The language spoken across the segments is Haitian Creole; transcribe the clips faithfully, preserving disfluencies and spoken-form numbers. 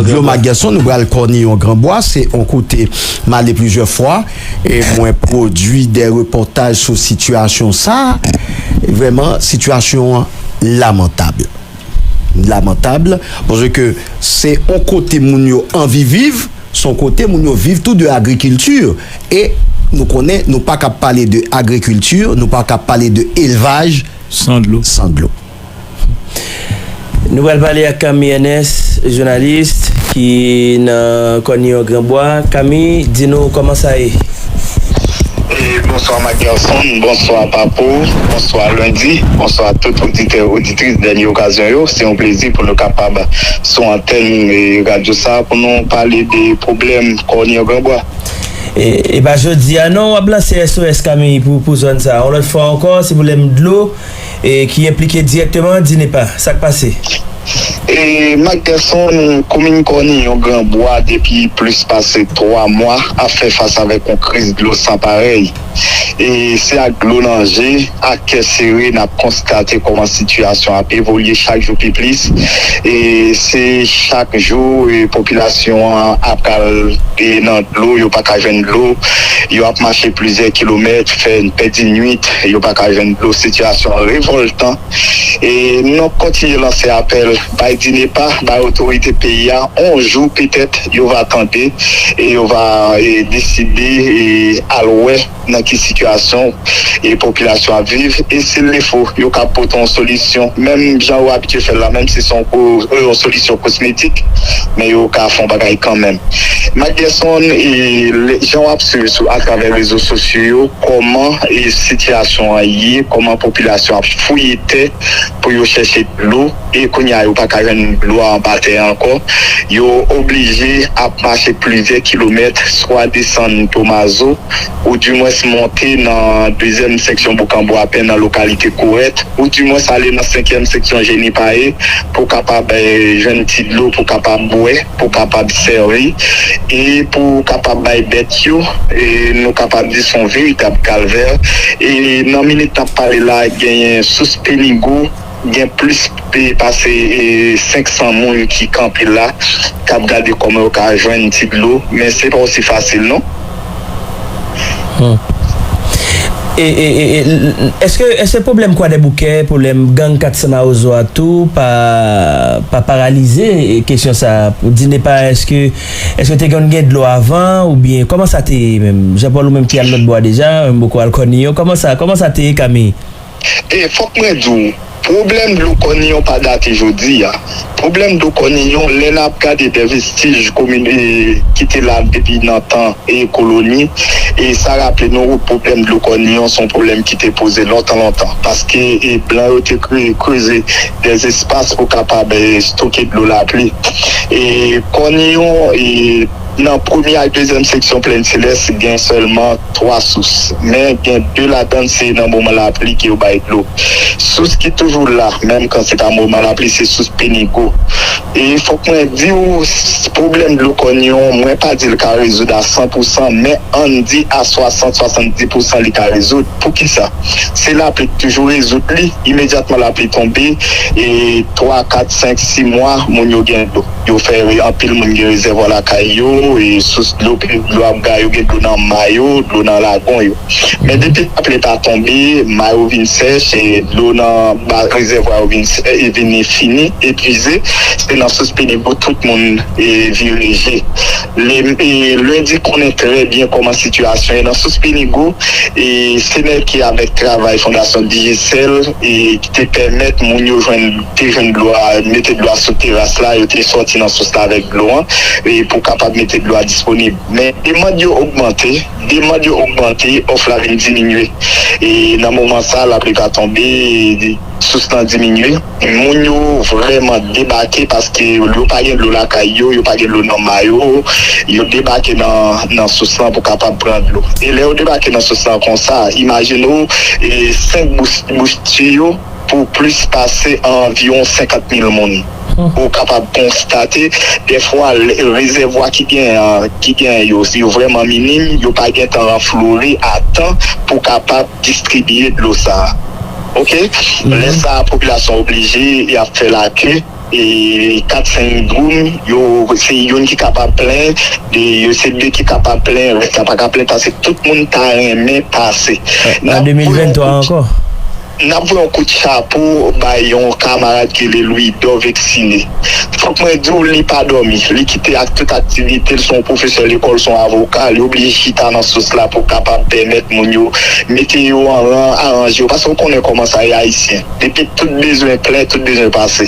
Dlo Magerson, nou pral Kòniyon Granbwa, se yon kote m ale plizyè fwa, e mwen pwodui de repòtaj sou sitiyasyon sa a. Vrèman, sitiyasyon an lamantab. Lamantab, paske se yon kote moun yo anvi viv, se yon kote moun yo viv tou de agrikilti. E nou konnen, nou pa ka pale de agrikilti, nou pa ka pale de elvaj san dlo. San dlo. Nou pral pale ak Camille Ernest, jounalis ki nan Kòniyon Granbwa. Camille, di nou kòman sa ye? E bonswa Magerson, bonswa Papo, bonswa Lundi, bonswa tout oditè, oditris Dènye Okazyon yo. Se yon plezi pou nou kapab sou antèn e radyo sa a pou nou pale de pwoblèm Kòniyon Granbwa. E, e pa jodi a non w ap lanse S O S Camille pou, pou zòn sa a. Yon lòt fwa ankò, se pwoblèm dlo e ki enplike dirèkteman DINEPA. Sa k pase? E Magerson, komin Kòniyon Granbwa depi plis pase twa mwa ap fè fas avèk yon kriz dlo san parèy. E se ak dlo nan je, ak kè sere n ap konstate kòman sitiyasyon ap evolye chak jou pi plis. E se chak jou e popilasyon an ap pral e nan dlo, yo pa ka jwenn dlo, yo ap mache plizyè kilomèt, fè pèdi nwit, yo pa ka jwenn dlo. Sitiyasyon an revòltan. E nou kontinye lanse apèl bay DINEPA, bay otorite peyi a, yon jou petèt yo va tande e yo va e, deside e, al wè nan ki sitiyasyon e popilasyon ap viv, e si l fo yo ka pote yon solisyon, menm jan yo abitye fè l la, menm si se yon solisyon kosmetik, men yo ka fè yon bagay kanmenm. Magerson, e jan w ap swiv sou atravè rezo sosyo yo kòman e sitiyasyon an ye, kòman popilasyon ap fouye tè pou yo chèche dlo, e kounye a yo pa ka jwenn dlo a anba tè a ankò. Yo oblije ap mache plizyè kilomèt, swa desann Tomazo, oudimwens monte nan dezyèm seksyon Boukanbwapen nan lokalite Korèt, oudimwens ale nan senkyèm seksyon Jenipaye pou kapab jwenn ti dlo pou kapab bwè, pou kapab sèvi e pou kapab bay bèt yo. E nou kapab di se yon veritab kalvè. E nan minit n ap pale la, genyen sous Penigo, gen plis pase senk san moun ki kanpe la, k ap gade kòman yo ka jwenn ti dlo, men se pa osi fasil non. E, e, e, e, èske, èske pwoblèm Kwadèboukè, pwoblèm gang kat san Mawozo a tou pa, pa paralize kesyon sa a? Pou DINEPA, èske, èske te konn gen dlo avan oubyen kòman sa te ye menm? Jean Paul, ou menm ki al lòt bò a deja, ou menm poko al Kòniyon, kòman sa, kòman sa te ye, Camille? E fòk mwen di w, pwoblèm dlo Kòniyon pa date jodi a. Pwoblèm dlo Kòniyon, lè n ap gade de vestij komin e ki te la depi nan tan e koloni, e sa raple nou pwoblèm dlo Kòniyon se yon pwoblèm ki te poze lontan lontan, paske e blan yo te kre- kreze de espas pou kapab e stoke dlo lapli. E Kòniyon e nan premye ak dezyèm seksyon Plèn Selès gen sèlman twa sous, men gen de ladann se nan moman lapli ke yo bay dlo. Sous ki toujou la, menm kan se pa moman lapli, se sous Penigo. E fòk mwen di w, pwoblèm dlo Kòniyon, mwen pa di l ka rezoud a san pou san, men ann di a swasant, swasanndis pou san li ka rezoud. Poukisa? Se lapli ki toujou rezoud li. Imedyatman lapli tonbe, e twa, kat, senk, sis mwa, moun yo gen dlo. Yo fè re- anpil moun gen rezèvwa lakay yo, e sous dlo, dlo ap gaye, yo gen dlo nan ma yo, dlo nan lagon yo. Men depi lapli pa tonbe, ma yo vin sèch, e dlo nan ba- rezèvwa yo vin sè- e vin fini, epuize, se nan sous Penigo tout moun e vire je. Le- e Lundi konnen trè byen kòman sitiyasyon ye nan sous Penigo, e se nèg ki avèk travay Fondasyon Digicel e ki te pèmèt moun yo jwenn te jwenn dlo a, mete dlo a sou teras la, yo te sòti nan sous la avèk dlo an, e pou kapab mete dlo a disponib. Men demann yo ogmante, demann yo ogmante, òf la vin diminye. E nan moman sa, lapli pa tonbe, e sous lan diminye. Moun yo vrèman debake paske yo pa gen dlo lakay yo, yo pa gen dlo nan ma yo, yo debake nan, nan sous lan pou kapab pran dlo. E lè yo debake nan sous lan konsa, imajine w, e senk bouch, bouch tiyo pou plis pase anviwon senkant mil moun. Ou kapab konstate, dèfwa, rezèvwa ki gen, ki gen yo, yo vrèman minim, yo pa gentan ranflori a tan pou kapab distribiye dlo sa a. Oke? Lè sa a, popilasyon oblije, y ap fè lake, e, kat senk dwoum, yo, se youn ki kapab plen, de, yo se de ki kapab plen, rès la pa ka plen, paske tout moun ta renmen pase. An, an de mil venntwa ankò. N ap voye yon kout chapo bay yon kamarad ki rele Louidor Vexine. Fòk mwen di w, li pa dòmi. Li kite ak tout aktivite l, se yon pwofesè lekòl, se yon avoka, li oblije chita nan sòs la pou kapab pèmèt moun yo mete yo an ran, aranje yo. Paske w konnen kòman sa ye, Ayisyen. Depi tout bezwen klè, tout bezwen pase.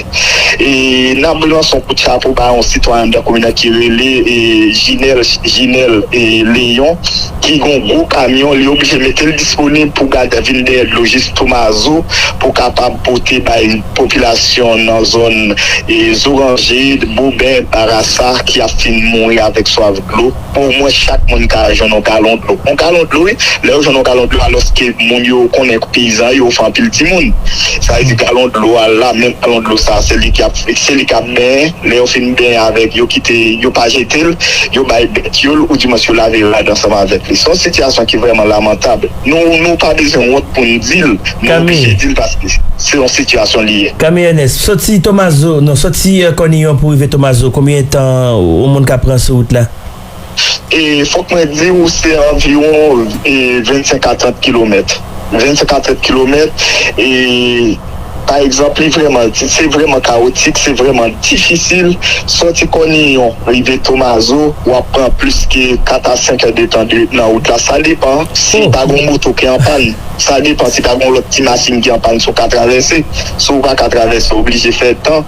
E n ap lanse yon kout chapo ba yon sitwayen anndan komin nan ki rele, e, Jinèl, Jinèl, e, Leyon, ki gon gwo kamyon, li oblije mete l disponib pou gade vin dèyè dlo jis Tomazo pou kapab pote bay popilasyon nan zòn, e, Zoranje, Boben, Barasa ki ap fin mouri avèk swaf dlo. Omwen chak moun ka jwenn yon galon dlo. Yon galon dlo, wi, lè yo jwenn yon galon dlo, alòske moun yo konnen peyizan yo fè anpil timoun. Sa vle di galon dlo a la, menm galon dlo sa, se li k ap, se li k ap benyen. Lè yo fin benyen avèk, yo kite, yo pa jete l, yo bay bèt yo l, oudimwens yo lave rad ansanm avèk li. Se yon sitiyasyon ki vrèman lamantab. Nou, nou pa bezwen wont pou n di l, nou oblije di l paske se yon sitiyasyon li ye. Kami Ernest, soti Tomazo, non, soti, eh, Kòniyon pou rive Tomazo, konbyen tan yon moun ka pran sou wout la? E fòk mwen di w, se anviwon, e, vennsenk a trant kilomèt. Vennsenk a trant kilomèt, e, pa egzanp, li vrèman, se vrèman kawotik, se vrèman difisil. Sòti Kòniyon, rive Tomazo, w ap pran plis ke kat a senk è de tan de, nan wout la. Sa depann si pa gon moto ki an pàn. Sa depann si pa gon lòt ti machin ki an pàn, si w ka travèse. Si w pa ka travèse, w oblije fè tan.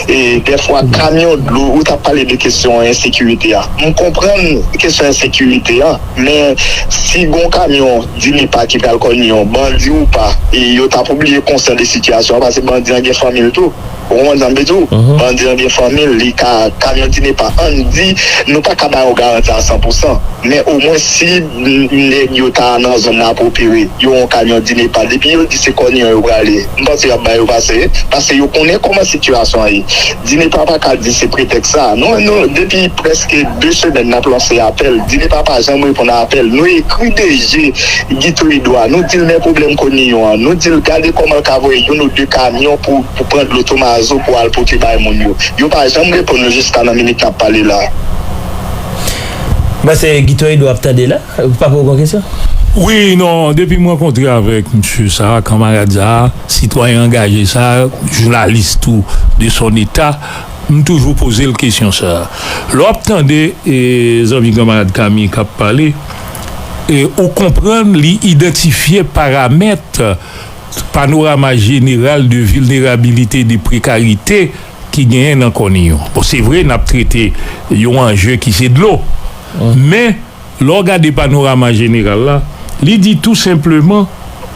E dèfwa, kamyon dlo, ou t ap pale de kesyon ensekirite a. M konprann kesyon ensekirite a, men si gon kamyon DINEPA ki pral Kòniyon, bandi ou pa, e yo t ap oblije konsyan de sitiyasyon an, paske bandi an gen fanmi l tou. Ou konprann sa m vle di w? Bandi an gen fanmi l, li ka, kamyon DINEPA, ann di, nou pa ka ba yo garanti a san pou san. Men omwen si n-, nèg yo ta nan zòn nan ap opere, yo yon kamyon DINEPA, depi yo di se Kòniyon yo prale, m panse y ap ba yo pase, paske yo konnen kòman sitiyasyon an ye. DINEPA pa ka di se pretèks sa. Nou, nou, depi prèske de semèn n ap lanse apèl, DINEPA pa janm reponn a apèl. Nou ekri DG Guito Edouard, nou di l men pwoblèm Kòniyon an, nou di l gade kòman l ka voye youn ou de kamyon pou, pou pran dlo Tomazo pou al pote bay moun yo. Yo pa janm reponn nou jiska nan minit n ap pale la. Mwen se Guito Edouard ap tande la. Papa, ou gon kesyon? Wi, non, depi m rankontre avèk misye sa, kanmarad sa, sitwayen angaje sa, jounalis tou de son eta, m toujou poze l kesyon sa. Lè w ap tande, e, zanmi kanmarad Kami k ap pale, e, ou konprann li idantifye paramèt panorama jeneral de vilnerabilite, de prekarite ki genyen nan Kòniyon. Bon, se vre, n ap trete yon anje ki se dlo. Men, lè w gade panorama jeneral la, li di tou senpleman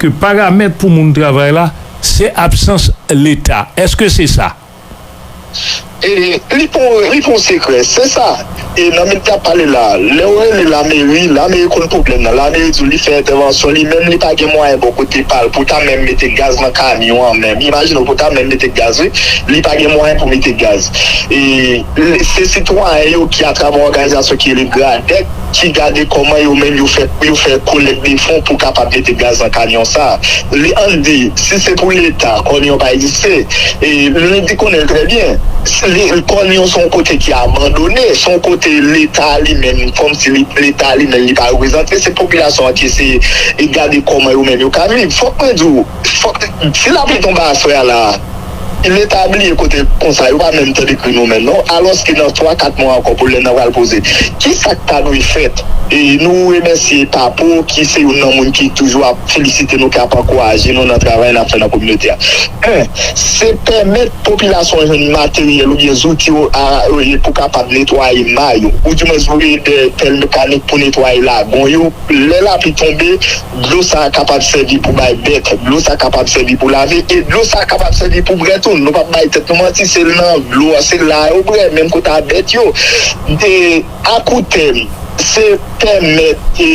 ke paramèt pou moun travay la, se absans Leta. Èske se sa? E li pon, li pon sekrè, se sa. E nan minit n ap pale la, lè w rele lameri, lameri konn pwoblèm nan. Lameri di w li fè entèvansyon, li menm li pa gen mwayen bò kote pa l pou ta menm mete gaz nan kamyon an menm. Imajine w pou ta menm mete gaz, wi. Li pa gen mwayen pou mete gaz. E se sitwayen yo ki, atravè yon òganizasyon ki rele Gradec, ki gade kòman yo menm yo fè, yo fè kolèk de fon pou kapab mete gaz nan kamyon sa. Li, ann di, si se pou Leta, Kòniyon pa egziste. E Lundy konnen l trè byen. Li, Kòniyon se yon kote ki abandone, se yon kote Leta li menm, kòmsi li, Leta li menm, li pa reprezante, se popilasyon an ki eseye e gade kòman yo menm yo ka viv. Fòk mwen di w, fòk, si lapli tonbe aswè a la, Leta bliye kote konsa, yo pa menm tande kri nou menm non. Alòske nan twa, kat mwa ankò, pwoblèm nan pral poze. Kisa k ta dwe fèt? E nou remèsye Papo, ki se youn nan moun ki toujou ap felisite nou, ki ap ankouraje nou nan travay n ap fè nan kominote a. En, se pèmèt popilasyon an jwenn materyèl oubyen zouti yo, a, e, pou kapab netwaye may yo, oudimwens voye de pèl mekanik pou netwaye lagon yo. Lè lapli tonbe, dlo sa a kapab sèvi pou bay bèt, dlo sa a kapab sèvi pou lave, e dlo sa a kapab sèvi pou bwè tou. Nou p ap bay tèt nou manti, se nan dlo a, se la yo bwè, menm kote a bèt yo. E akoutèm, se pèmèt e,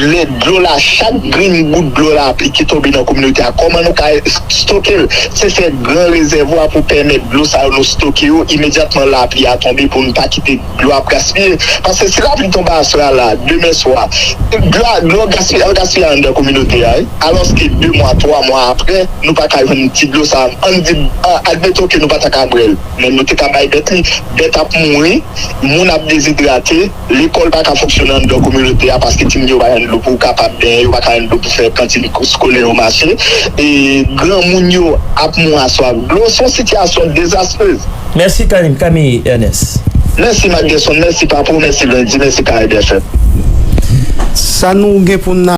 lè dlo la, chak grenn gout dlo lapli ki tonbe nan kominote a, kòman nou ka stoke l? Se fè gran rezèvwa pou pèmèt dlo sa yo nou stoke yo imedyatman lapli a tonbe pou nou pa kite dlo ap gaspiye. Paske si lapli tonbe aswè a la, demen swa, dlo a, dlo gaspiye, ap gaspiye anndan kominote a, wi. Alòske de mwa, twa mwa apre, nou pa ka jwenn ti dlo sa. Ann di, a- admeton ke nou pa ta ka bwè l, men nou te ka bay bèt li. Bèt ap mouri, moun ap dezidrate, lekòl pa ka fonksyone anndan kominote a paske timoun yo pa jwenn dlo pou kapab benyen, yo pa ka jwenn dlo pou fè kantin eskolè yo mache. E granmoun yo ap mouri a swaf dlo. Se yon sitiyasyon dezastrez. Mèsi Kami, Kami Ernest. Mèsi Marc Gerson, mèsi Papo, mèsi Lundi, mèsi Karayib F M. Sa nou gen pou n